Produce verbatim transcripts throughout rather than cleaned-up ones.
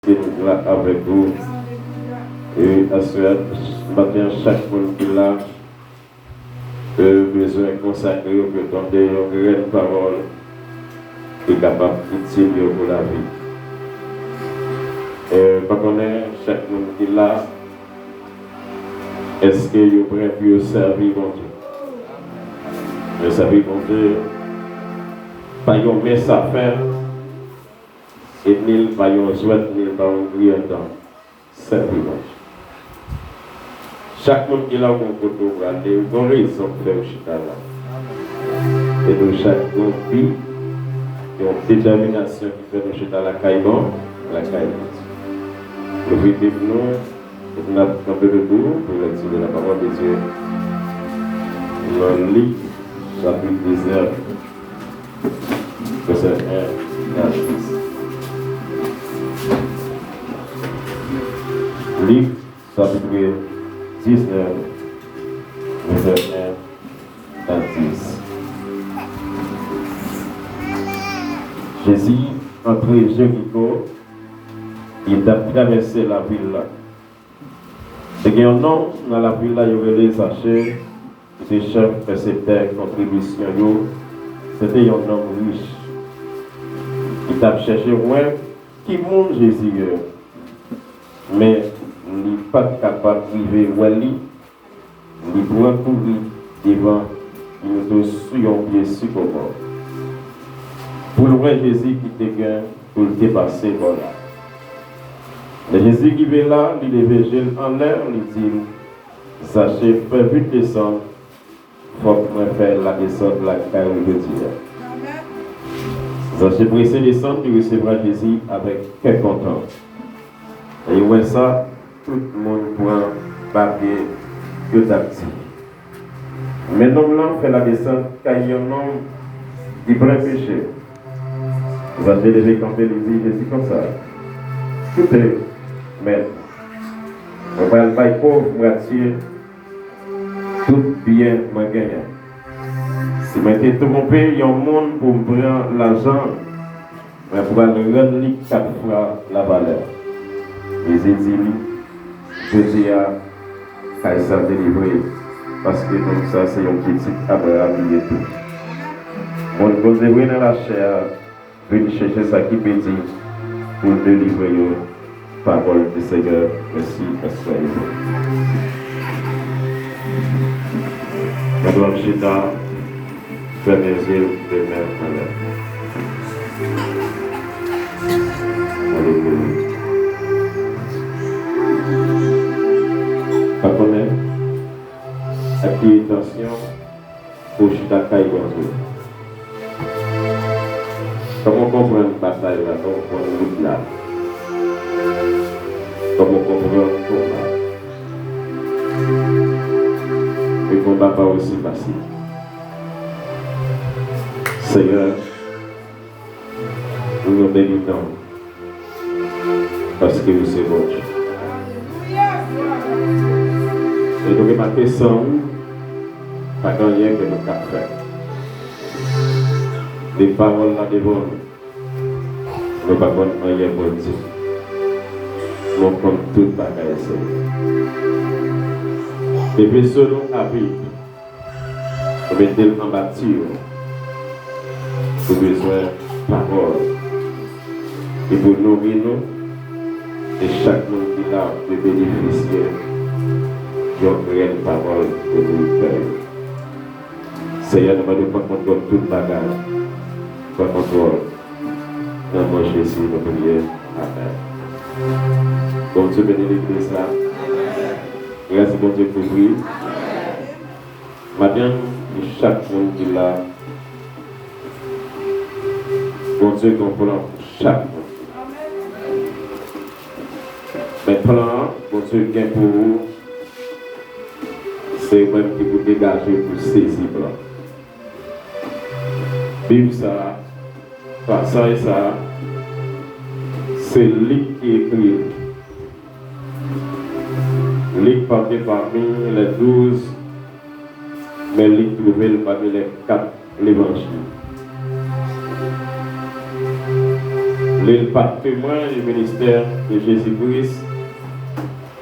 Ke nou la avèk ou. E aswè, maten an, chak moun ki la, e, bezwen konsakre yo, ke tande yon grenn pawòl ki kapab itil yo pou lavi. E, pa konnen chak moun ki la, èske yo prè pou yo sèvi Bondye? Yo sèvi Bondye pa yon men sa fè, e ni l pa yon jwèt, ni l pa yon griyotan. Sèvi Bondye. Chak moun ki la, ou gon kote ou prale, ou gon rezon k fè ou chita la. E nou chak gon bi, yon detèminasyon ki fè nou chita lakay Bon, lakay Bondye. Louvri Bib nou, e n ap kanpe debou pou lèkti de la parole de Dieu. Nan Lik, chapit diznèf, vèsè en a dis. Lik, chapit diznèf, vèsè en a dis. Jezi antre Jeriko, li t ap travèse lavil la. Te gen yon nonm nan lavil la, yo rele Zache, ki te chèf pèseptè kontribisyon yo, se te yon nonm rich. Li t ap chèche wè ki moun Jezi ye, men li pa t kapab rive wè li. Li pran kouri devan, li moute sou yon pye sikòmò pou l wè Jezi ki te gen pou l te pase bò la. Lè Jezi rive la, li leve je l anlè, li di l, Zache, fè vit desann, fòk mwen fè ladesant lakay ou jodi a. Zache prese desann, li resevwa Jezi avèk kè kontan. Lè yo wè sa, tout moun pran papye, yo t ap di, Men nonm lan fè ladesant kay yon nonm ki plen peche. Zache leve kanpe, li di Jezi konsa, Koute, Mèt, mwen pral bay pòv mwatye tout byen mwen genyen. Si mwen te twonpe yon moun pou m pran lajan l, mwen pral rann li kat fwa lavalè. Jezi di li, Jodi a, kay sa delivre, paske nonm sa se yon pitit Abraram li ye tou. Moun Bondye vre nan lachè a vin chèche sa ki pèdi pou l delivre yo. Pawòl di Senyè. Mèsi, pastè Yvon. Mwen dwe chita. Fèmen zye w, fèmen anlè. Alelouya. Pa konnen ak ki entansyon ou chita kay Bondye. Kòman w konprann batay la, kòman w konprann lit la, kòman w konprann konba. E konba pa osi fasil. Senyè, nou beni non w, paske ou se Bondye. E nou remake san ou, pa gen anyen ke nou ka fè. Men pawòl la devan nou. Nou pa konn anyen pou n di. Men w konn tout bagay, Senyè. Leve sou nou avil, nou mete l anba ti w. Nou bezwen pawòl ki pou nouri nou, e chak moun ki la dwe benefisye yon grenn pawòl ke nou fè yo. Senyè, nou mande w pran kontwòl tout bagay. Pran kontwòl. Nan non Jezi, nou priye. Amèn. Bondye beni legliz la. Gras Bondye kouvri. Maten, pou chak moun ki la, Bondye gen yon plan pou chak moun. Men plan an Bondye gen pou ou, se ou menm ki pou degaje pou sezi plan. Bib sa a, pasaj sa a, se Lik ki ekri l. Lik pa te pami lè douz, men Lik twouve l pami lè kat levanjil. Li pa t temwen di ministè de Jezi Kris,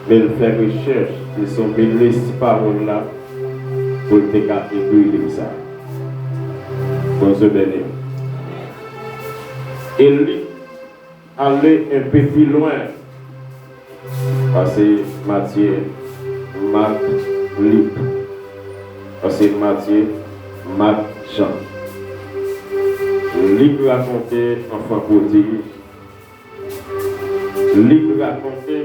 men l fè rechèch de sou minis pawòl la pou l te ka ekri liv sa. Bondye beni w. E li ale enpe pi lwen pase Matye, Mak, Lik. Pase Matye, Mak, Jan. Lik rakonte anfan pwodig. Lik rakonte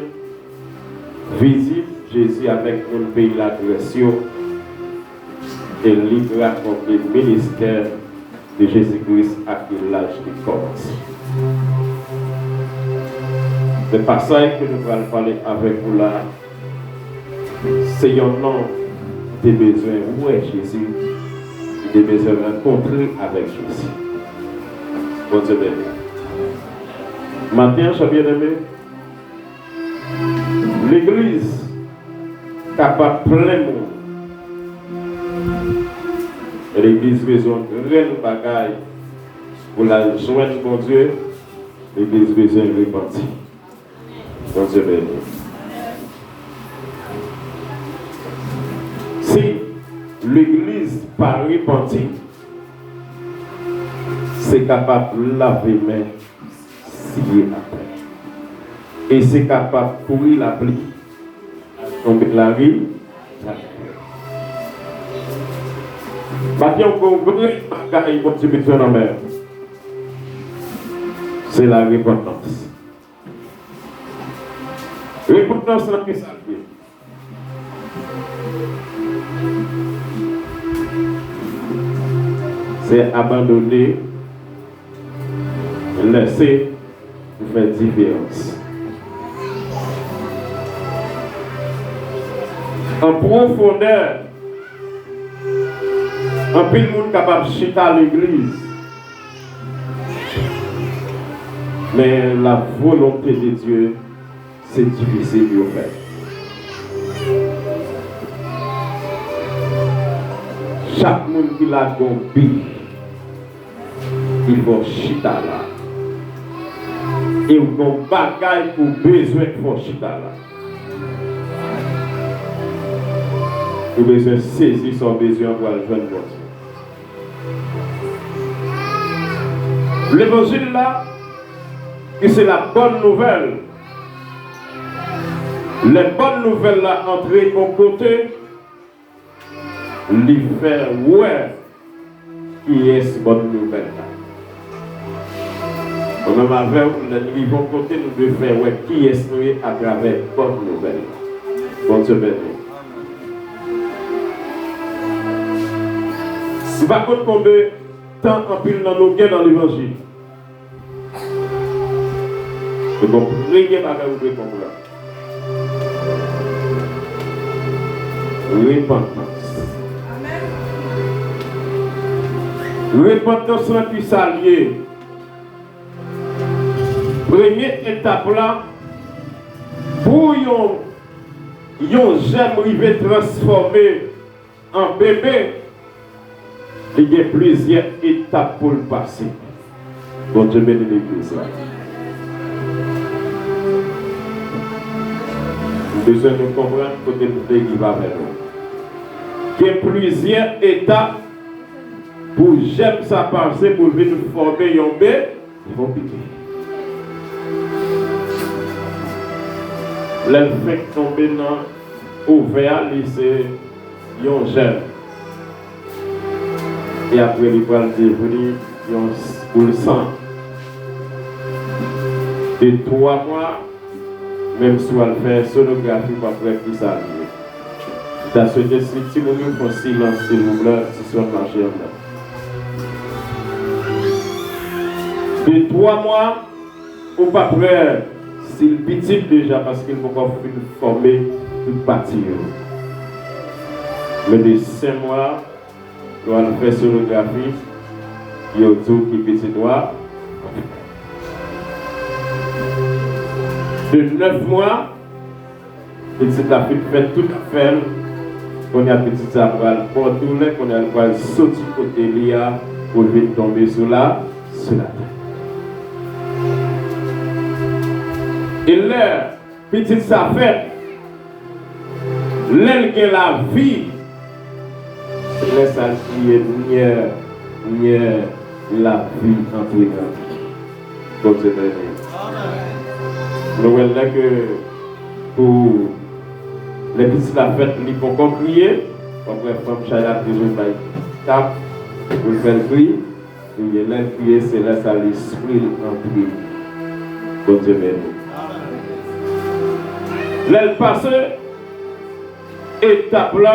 vizit Jezi avèk moun peyi Lagrès yo. E Lik rakonte ministè de Jezi Kris ak laj li kòmanse. Men pasaj ke nou pral pale avèk ou la, se yon nonm ki te bezwen wè Jezi, ki te bezwen rankontre avèk Jezi. Bondye beni. Maten an, chè byeneme, legliz kapab plen moun. Legliz bezwen grenn bagay pou l al jwenn Bondye. Legliz bezwen repanti. Bondye beni. Si legliz pa repanti, se kapab lave men siye atè. E se kapab kouri lapli, tonbe lari. Maten an, yon gwo bagay Bondye bezwen nan men w, se larepantans. Repantans lan ki sa l ye? Se abandone, lese pou fè diferans. An pwofondè, anpil moun kapab chita legliz, men la volonté de Dieu, se difisil pou yo fè. Chak moun ki la gon bi, ki fè w chita la. E w gon bagay ou bezwen ki fè w chita la. Ou bezwen sezi sa w bezwen an pou al jwenn Bondye. Levanjil la, ki se la bòn nouvèl. Lè bòn nouvèl la antre yon kote, li fè wè kiyès bòn nouvèl la. Mwen menm avè w, lè n rive yon kote, nou dwe fè wè kiyès nou ye atravè bòn nouvèl la. Bondye beni w. M pa konn konbe tan anpil nan nou gen nan levanjil. Se bon, premye bagay ou dwe konprann. Repantans. Repantans lan ki sa l ye? Premye etap la, pou yon, yon jèm rive transfòme an bebe, li gen plizyè etap pou l pase. Bondye beni legliz la. M bezwen nou konprann kote m vle rive avè nou. Gen plizyè etap pou jèm sa pase pou l vin fòme yon be-, yon bebe. Lè l fenk tonbe nan ovè a, li se yon jèm. E apre, li pral devni yon s-, boul san. De twa mwa, menm si w al fè sonografi, w ap wè kisa l ye. M ta swete si timoun yo fè yon silans, silvouplè, si w ap mache anndan. De twa mwa, ou p ap wè si l pitit deja, paske l poko fin fòme tout pati yo. Men de senk mwa, lè w al fè sonografi, yo di w ki pitit ou a. De nèf mwa, pitit la fin fè tout afè l. Kounye a, pitit sa a pral pran doulè, kounye a, l pral soti kote li a pou l vin tonbe sou la, sou latè. E lè pitit sa fèt, lè l gen lavi, se lè sa l kriye, Nyè, Nyè, lavi antre nan li. Bondye beni. Nou wè lè ke pou lè pitit la fèt, li poko kriye, w ap wè fanm chay la toujou bay tap pou l fè l kriye. Ebyen, lè l kriye, se lè sa lespri l antre. Bondye beni. Lè l pase etap la,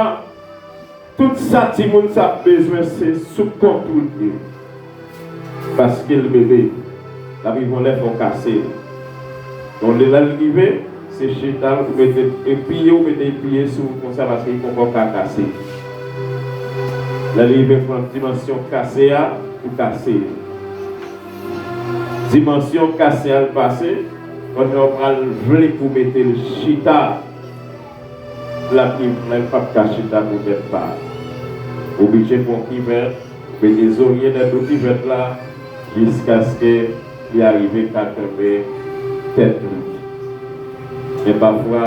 tout sa timoun sa ap bezwen, se sou kont ou l ye. Paske l bebe, l ap rive yon lè fò w kase l. Bon, lè l rive, se chita l, ou mete, e piye, ou mete piye sou konsa, paske li poko ka kase. Lè l rive pran dimansyon kase a, ou kase l. Dimansyon kase a l pase, kounye a w pral vle pou mete l chita. L ap viv, men l p ap ka chita poutèt pa l. Oblije pran kivèt, mete zorye nan do kivèt la, jiskaske li arive ka kenbe tèt li. Men pafwa,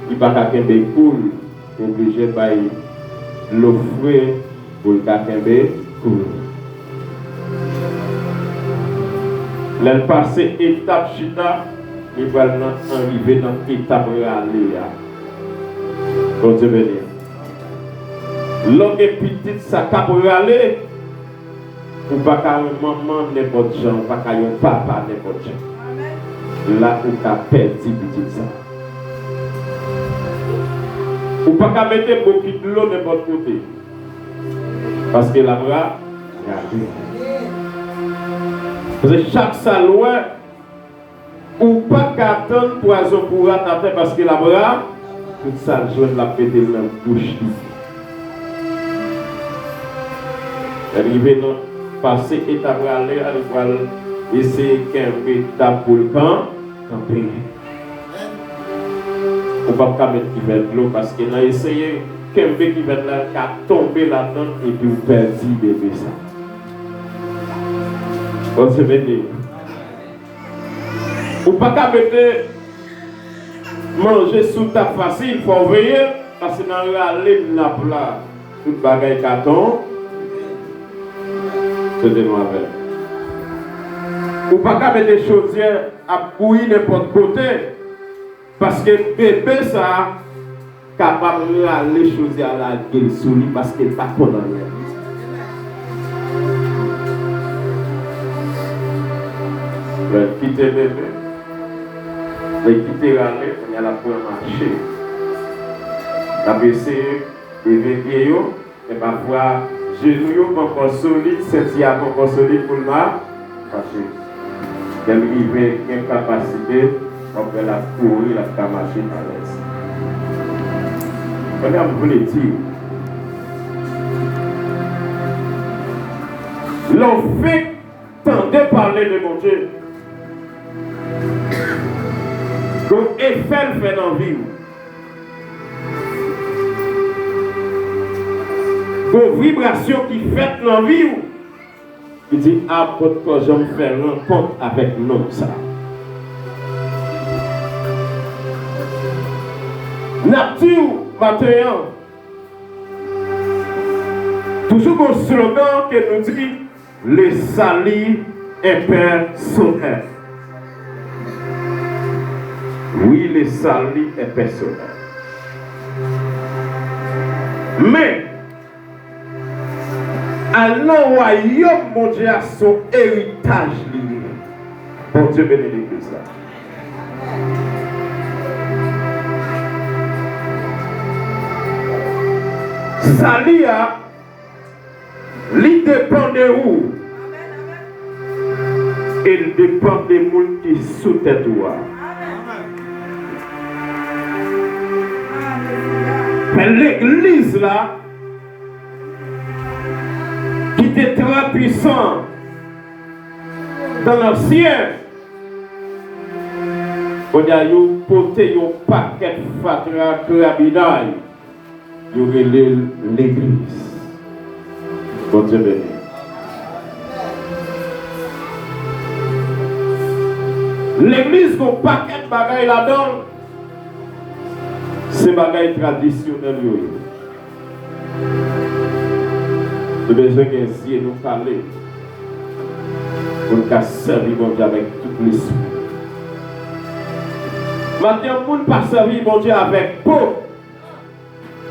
li pa ka kenbe kou l, oblije bay dlo fre pou l ka kenbe kou l. Lè l pase etap chita, li pral nan, anrive nan etap rale a. Bondye beni. Lè w gen pitit sa k ap rale, ou pa ka yon manman nenpòt jan, ou pa ka yon papa nenpòt jan. La ou ka pèdi pitit sa. Ou pa ka mete bokit dlo nenpòt kote. Paske l ap ra-, rale. Paske chak sa l wè, ou pa ka tann pwazon pou rat atè paske l ap ra-, tout sa l jwenn l ap mete l nan bouch li. Lè l rive nan pase etap rale a, li pral eseye kenbe tab pou l kan-, kanpe. Ou p ap ka met kivèt dlo, paske nan eseye kenbe kivèt la, l ka tonbe ladan l epi w pèdi bebe sa. Bondye beni. Ou pa ka mete manje sou tab fasil, fò w veye, paske nan rale nap la, tout bagay ka ton-, tande nou avè m. Ou pa ka mete chodyè ap bouyi nenpòt kote, paske bebe sa a kapab rale chodyè a lage l sou li paske l pa konn anyen. Lè l kite bebe, lè l kite rale, kounye a l ap pran mache. L ap eseye leve pye yo, men pafwa, jenou yo poko solid, senti a poko solid pou l ma-, mache. Lè l rive gen kapasite, w ap wè l ap kouri, l ap ka mache alèz. Kounye a m vle di w, lè w fenk tande pale de Bondye, gon efè l fè nan vi w. Gon vibrasyon ki fèt nan vi w, ki di, "A, potko janm fè rankont avèk nonm sa a." N ap di w maten an, toujou gon slogan ke nou di, "Le salut est personnel." Wi, le salut est personnel. Men, al nan wayòm Bondye a, se yon eritaj li ye. Bondye beni legliz la. Sali a, li depann de ou. E l depann de moun ki sou tèt ou a. Men legliz la, ki te trè pwisan dan lansyen, kounye a yo pote yon pakèt fatra krabinay. Yo rele l legliz. Bondye beni. Legliz gon pakèt bagay ladan l, se bagay tradisyonèl yo ye. Nou bezwen gen zye nou kale pou n ka sèvi Bondye avèk tout lespri. Maten, moun pa sèvi Bondye avèk po,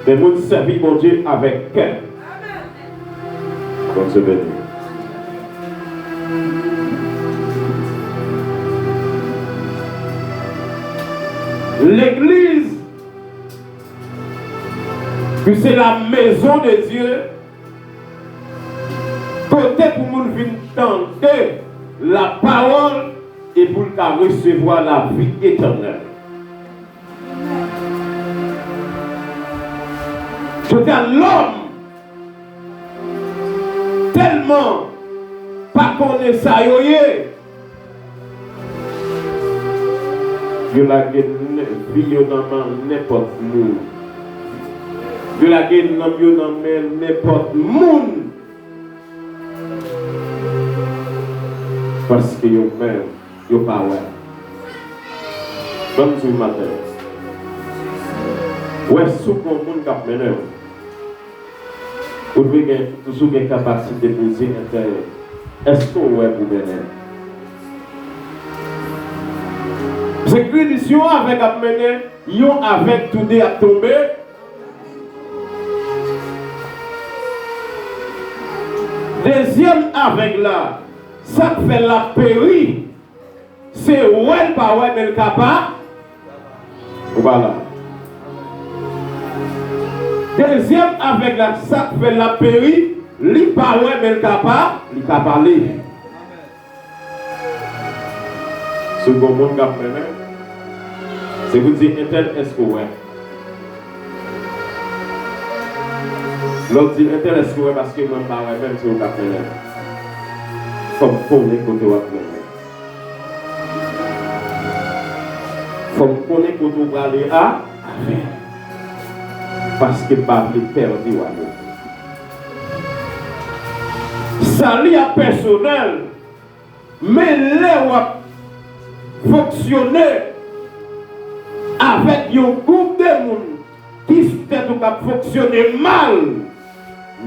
men moun sèvi Bondye avèk kè. Bondye beni. Legliz, ki se la maison de Dieu, kote pou moun vin tande la pawòl e pou l ka resevwa lavi etènèl. Jodi a, lòm tèlman pa konnen sa yo ye, yo lage n-, vi yo nan men nenpòt moun. Yo lage nanm yo nan men nenpòt moun. Paske yo menm, yo pa wè. Ban m di w maten, wè si w gon moun k ap mennen w, ou dwe gen, toujou gen kapasite pou w di entèl, èske w wè pou w mennen? Se gridis yon avèg ap mennen, yon avèg toude ap tonbe. Dezyèm avèg la, sa k fè l ap peri, se wè l pa wè, men l ka pa. Ou pa la. Dezyèm avèg la, sa k fè l ap peri, li pa wè, men l ka pa, li ka pale. Si w gon moun k ap mennen, se pou di entèl, èske w wè? Lè w di entèl, èske w wè, paske mwen m pa wè menm, se ou k ap mennen. Fò m konnen kote w ap mennen. Fò m konnen kote w prale a, avè m. Paske m pa vle pèdi w avè m. Sali a pèsonèl. Men lè w ap fonksyone avèk yon gwoup de moun ki sou tèt ou k ap fonksyone mal,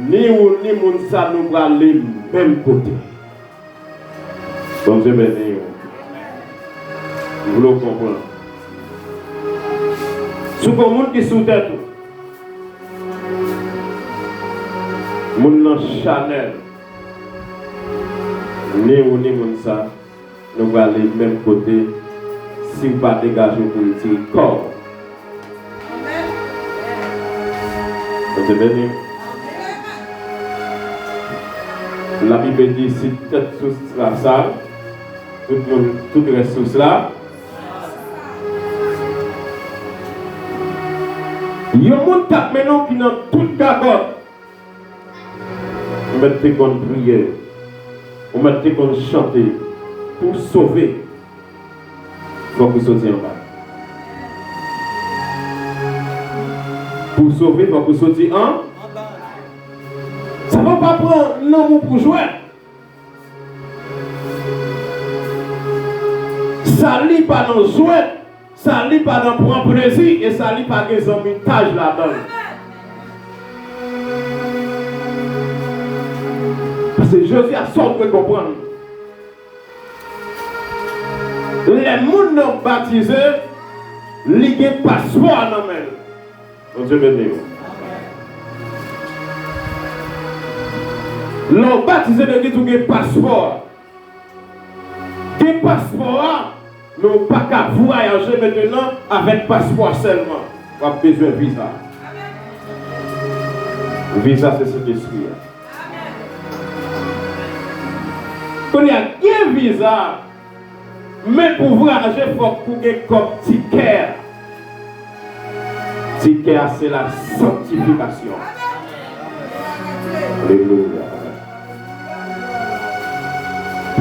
ni ou ni moun sa nou prale menm kote. Bondye beni w. M vle w konprann. Si w gon moun ki sou tèt ou, moun nan chanèl, ni ou ni moun sa, nou prale menm kote si w pa degaje w pou retire kò w. Bondye beni w. Labib di, si tèt sous la sal, tout moun, tout rès sous la. Yon moun k ap mennen w ki nan tout gagòt. Ou mèt te konn priye. Ou mèt te konn chante. Pou w sove, fòk ou soti anba. Pou w sove, fòk ou soti an. Sa fè w pa pran nanm ou pou jwèt. Sali pa nan jwèt. Sali pa nan pran plezi e sali pa gen zanmitaj ladan l. Paske Jezi a sa w dwe konprann. Lè moun nan batize, li gen paspò a nan men l. Bondye beni w. Lè w batize, legliz ou gen paspò a. Gen paspò a, men w pa ka vwayaje mentenan avèk paspò a sèlman. W ap bezwen viza. Viza se Sentespri a. Kounye a, gen viza, men pou vwayaje, fòk ou gen kòb tikè a. Tikè a, se la sanktifikasyon. Alelouya.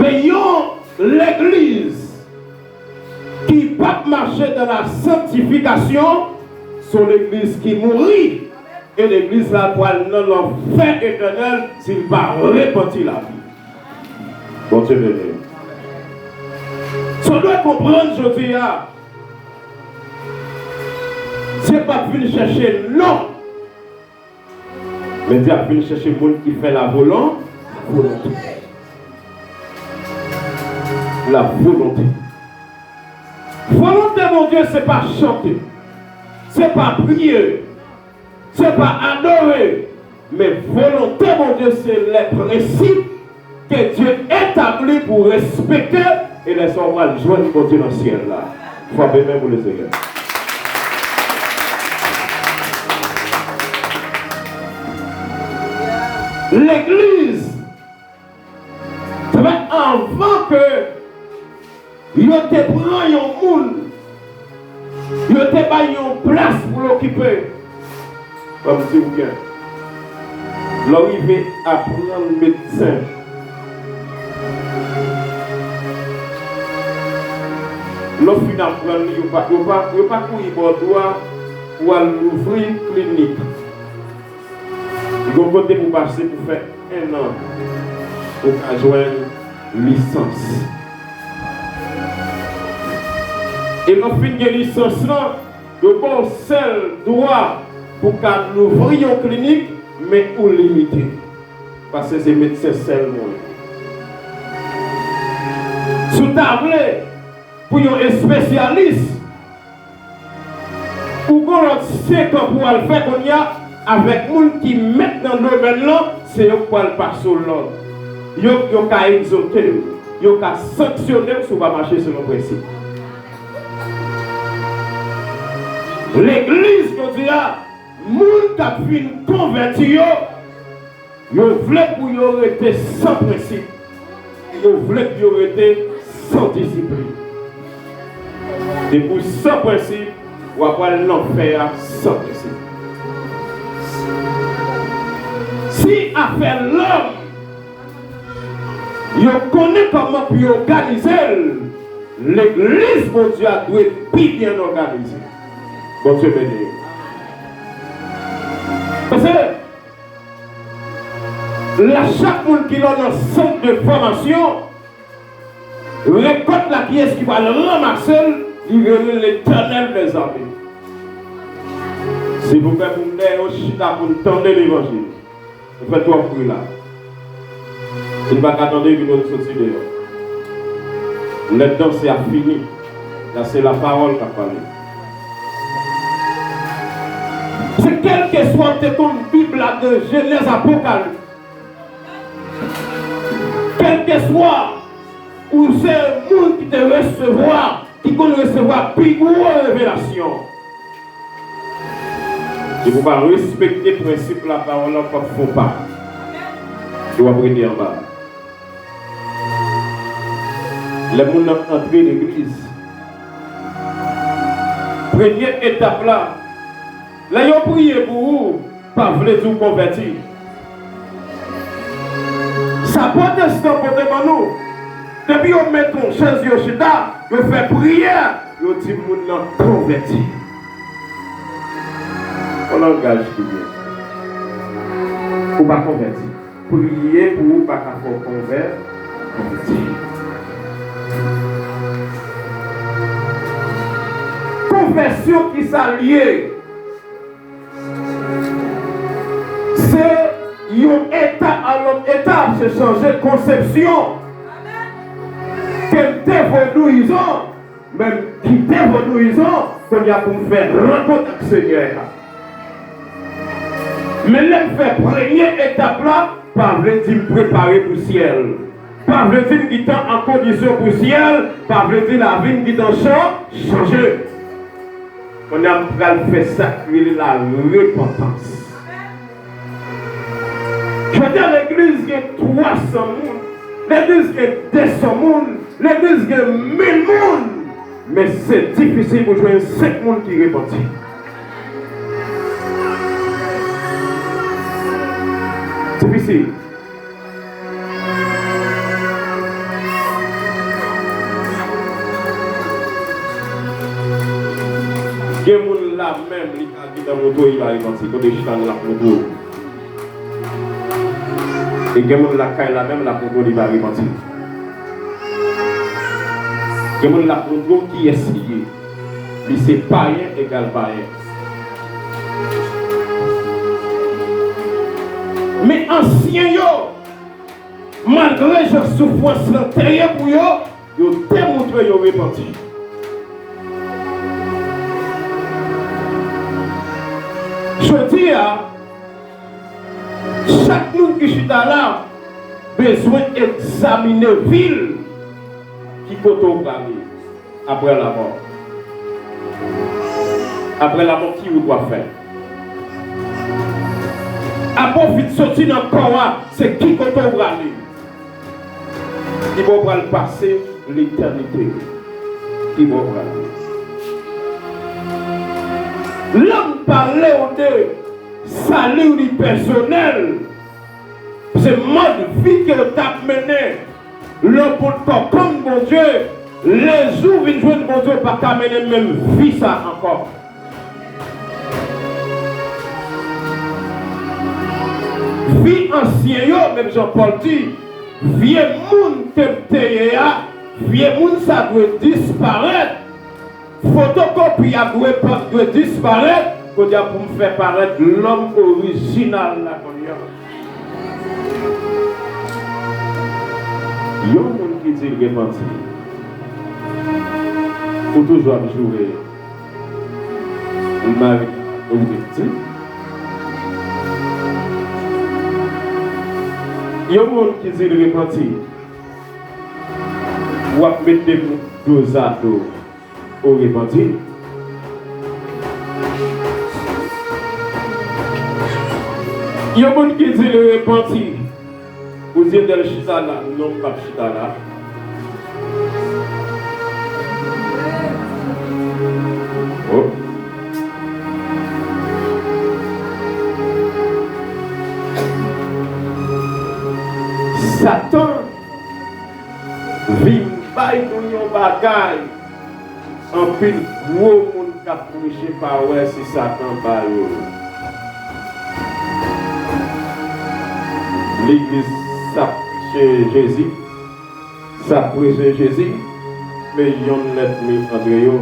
Men yon legliz ki p ap mache dan la sanktifikasyon, se yon legliz ki mouri. E legliz la pral nan lanfè etènèl si l pa repanti lavi. Bondye beni w. Sa w dwe konprann jodi a, Dye p ap vin chèche non, men Dye ap vin chèche moun ki fè lavolon, volonte. Lavolonte. Volonte Bondye, se pa chante, se pa priye, se pa adore, men volonte Bondye, se lè prensip ke Dye etabli pou respekte, e lè sa w pral jwenn Bondye nan syèl la. Frape men pou Lesenyè. Legliz, trè anvan ke yo te pran yon moun, yo te bay yon plas pou l okipe. Ban m di w byen, lè w rive aprann medsen, lè w fin aprann li, yo pa, yo pa, yo pa kouri ba w dwa pou w al louvri klinik. Li gon kote pou pase pou fè en an pou w ka jwenn lisans. E lè w fin gen lisans lan, yo ba w sèl dwa pou w ka louvri yon klinik, men ou limite. Paske se medsen sèlman w ye. Si w ta vle pou yon espesyalis, ou gon lòt senk an pou w al fè kounye a avèk moun ki mèt nan domèn lan, se yo k pral pase w lòd. Yo, yo ka egzote w, yo ka sanksyone w si w pa mache selon prensip. Legliz jodi a, moun k ap vin konvèti yo, yo vle pou yo rete san prensip. Yo vle pou yo rete san disiplin. Depi w san prensip, w ap al lanfè a san prensip. Si afè lòm, yo konnen kòman pou yo òganize l, legliz Bondye a dwe pi byen òganize. Bondye beni nou. Paske la, chak moun ki la nan sant de fòmasyon, rekòt la, kiyès ki pral ranmase l, li rele Letènèl dèzame. Silvouplè, pou m dèyè yo chita pou n tande levanjil. Nou fè twòp bri la. Si n pa ka tande, epi nou soti deyò. Lè danse a fini. La, se lapawòl k ap pale. Se kèlkeswa w te konn Bib la de Jenèz Apokalis. Kèlkeswa ou se moun ki te resevwa, ki konn resevwa pi gwo revelasyon. Si w pa respekte prensip lapawòl la, w p ap fè yon pa. E w ap rete anba. Lè moun nan antre legliz, premye etap la, lè yo priye pou ou, pa vle di w konvèti. Sa pwotestan pote ban nou, depi yo met yon chèz yo chita, yo fè priyè, yo di moun nan konvèti. Yon langaj ki byen. Ou pa konvèti. Priye pou ou pa ka fè w konvè-, konvèti. Konvèsyon, ki sa l ye? Se yon etap a lòt etap, se chanje konsepsyon. Ke m te vodouyizan, men m kite vodouyizan, kounye a pou m fè rankont ak Senyè a. Men lè m fè premye etap la, pa vle di m prepare pou syèl. Pa vle di m gentan an kondisyon pou syèl, pa vle di lavi m gentan chan-, chanje. Kounye a m pral fè sa k rele larepantans. Jodi a, legliz gen twa san moun, legliz gen de san moun, legliz gen mil moun, men se difisil pou jwenn senk moun ki repanti. Difisil. Gen moun la menm, li ka gentan montre w li pa repanti. Kote chita l, l ap montre w. E gen moun lakay la menm, l ap montre w li pa repanti. Gen moun l ap montre w kiyès li ye. Li se payen egal payen. Men ansyen yo, malgre jan soufrans lan te ye pou yo, yo demontre yo repanti. Jodi a, chak moun ki chita la bezwen egzamine vi l. Ki kote w prale apre lamò? Apre lamò, ki wout w ap fè? Apre w fin soti nan kò a, se ki kote w prale? Ki bò w pral pase letènite? Ki bò w prale? Lè m pale w de sali li pèsonèl, se mòd vi ke w t ap mennen lè w potko konn Bondye, lè jou w vin jwenn Bondye, w pa ka mennen menm vi sa ankò. Vi ansyen yo, menm jan Pòl di, vye moun ke m te ye a, vye moun sa dwe disparèt. Fotokopi a dwe pa, dwe disparèt, kounye a pou m fè parèt lòm orijinal la kounye a. Yon moun ki di l repanti, ou toujou ap joure l mari ou viktim. Yon moun ki di l repanti, w ap mete m dozado. Ou repanti? Yon moun ki di l repanti, ou di Edel chita la, non, m p ap chita la. Oh. Satan vin bay nou yon bagay. Anpil gwo moun k ap preche pa wè si Satan ba yo. Legliz sa preche Jezi, sa preche Jezi, men yonn lènmi antre yo.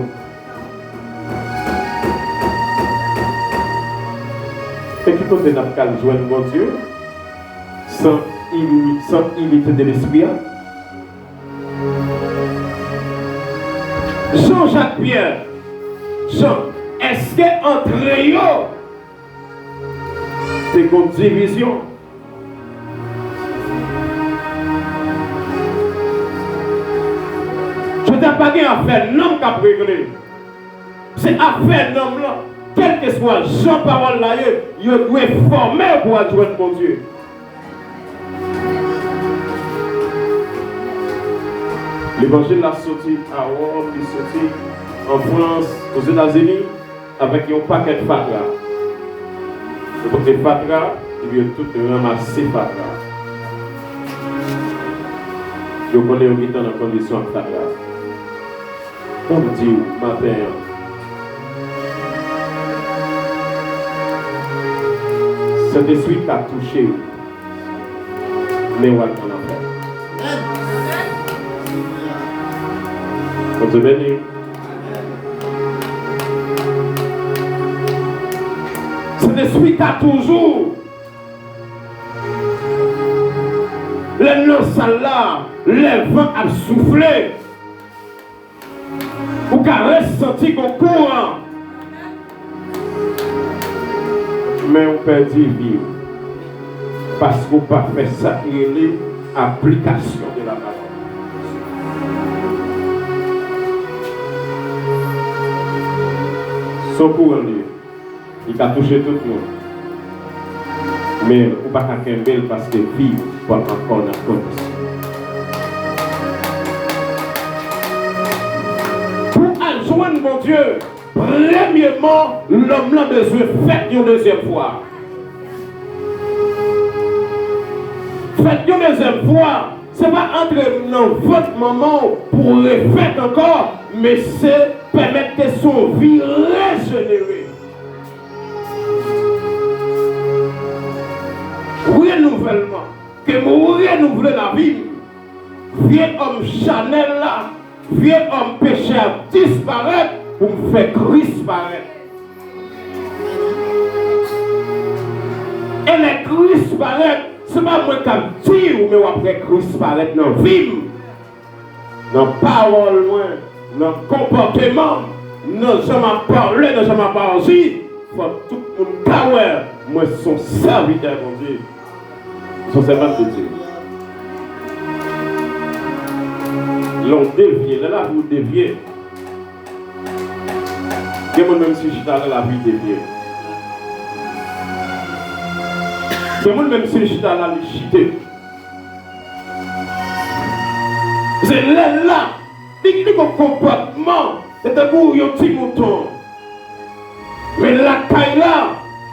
E ki kote n ap kal jwenn Bondye san ili-, san inite de lespri a? Jean Jacques Pierre, Jean, èske antre yo te gon divizyon? Jodi a pa gen afè nonm k ap regle. Se afè nanm lan, kèlkeswa jan pawòl la ye, yo dwe fòme pou al jwenn Bondye. Levanjil la soti a Wòm, li soti an Frans, Ozetazini, avèk yon pakèt fatra. Yo pote fatra, epi yo tout ranmase fatra. Yo konnen yo gentan nan kondisyon ak fatra. Ban m di w maten an, Sentespri ka touche w, men w al ann afè. Bondye beni w. Sentespri ka toujou. Lè n nan sal la, lè van ap soufle, ou ka resanti gon kouran. Men ou pèdi vi w, paske ou pa fè sa ki rele aplikasyon de la pawòl. Se yon kouran li ye. Li ka touche tout moun. Men ou pa ka kenbe l paske vi w pa ankò nan kondisyon. Pou al jwenn Bondye, premyeman, lòm lan bezwen fèt yon dezyèm fwa. Fèt yon dezyèm fwa, se pa antre nan vant manman w pou w refèt ankò, men se pèmèt ke se yon vi rejenere. Renouvèlman, ke m renouvle lavi m. Vye òm chanèl la, vye òm peche a disparèt pou m fè Kris parèt. E lè Kris parèt, se pa mwen k ap di w, men w ap wè Kris parèt nan vi m, nan pawòl mwen, nan konpòteman m, nan jan m ap pale, nan jan m ap aji. Fò tout moun ka wè mwen se yon sèvitè Bondye. Son sèvant de Dieu. Lè w devye, lè lavi w devye, gen moun menm si l chita la, lavi l devye. Gen moun menm si l chita la, li chite. Se lè l la, li, li gon konpòtman, se tankou yon ti mouton. Men lakay la,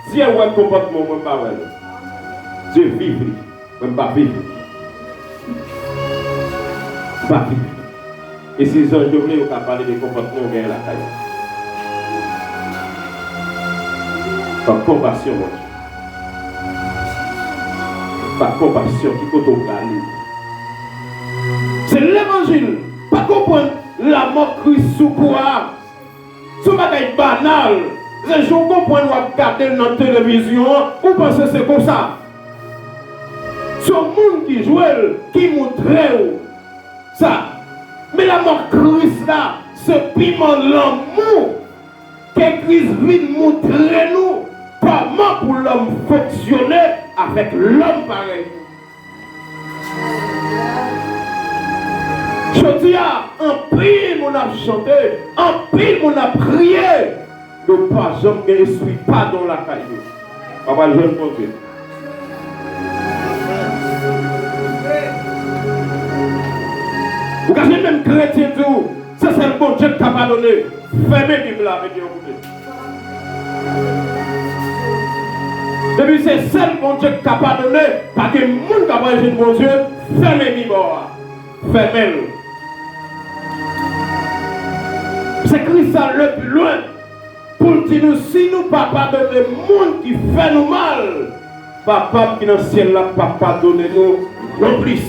Dye wè konpòtman w, mwen m pa wè l. Dye viv li, mwen m pa viv li. M pa viv li. E si zanj yo vle, yo ka pale de konpòtman w genyen lakay ou. Pa konpasyon, Bondye. Pa konpasyon, ki kote w prale? Se levanjil. Pa konprann lanmò Kris sou kwa a. Se yon bagay banal. Se jan w konprann w ap gade l nan televizyon an, ou panse se konsa. Se yon moun ki jwe l, ki montre w sa. Men lanmò Kris la, se piman lanmou ke Kris vin montre nou kòman pou lòm fonksyone avèk lòm parèy nou. Jodi a, anpil moun ap chante, anpil moun ap priye, yo pa janm gen espri padon lakay yo. Pa pral jwenn Bondye. Ou ka jwenn menm kretyen di w, se sèl Bondye k ka padone. Fèmen Bib la, mete yon kote. Depi se sèl Bondye k ka padone, pa gen moun k ap al jwenn Bondye, fèmen Bib ou a. Fèmen l. Se Kris al le pi lwen pou l di nou, si nou pa padone moun ki fè nou mal, Papa m ki nan syèl la p ap padone nou nonplis.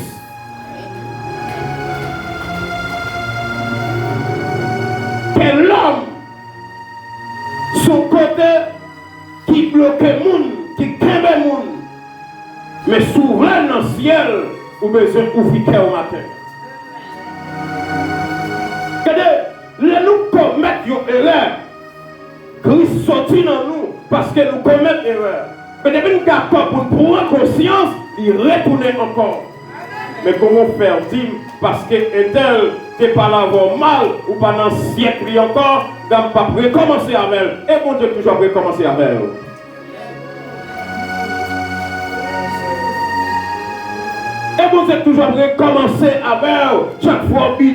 Kè lòm se yon kote ki bloke moun, ki kenbe moun. Men si w vle nan syèl, ou bezwen ouvri kè w maten. Gade, lè nou komèt yon erè, Kris soti nan nou paske nou komèt erè. Men depi n dakò pou n pran konsyans, li retounen ankò. Men kòman w fè w di m, paske entèl te pale avè w mal, ou pa nan syèk li ankò, gade m p ap rekòmanse avè l. E Bondye k toujou ap rekòmanse avè l. E Bondye k toujou ap rekòmanse avè w chak fwa w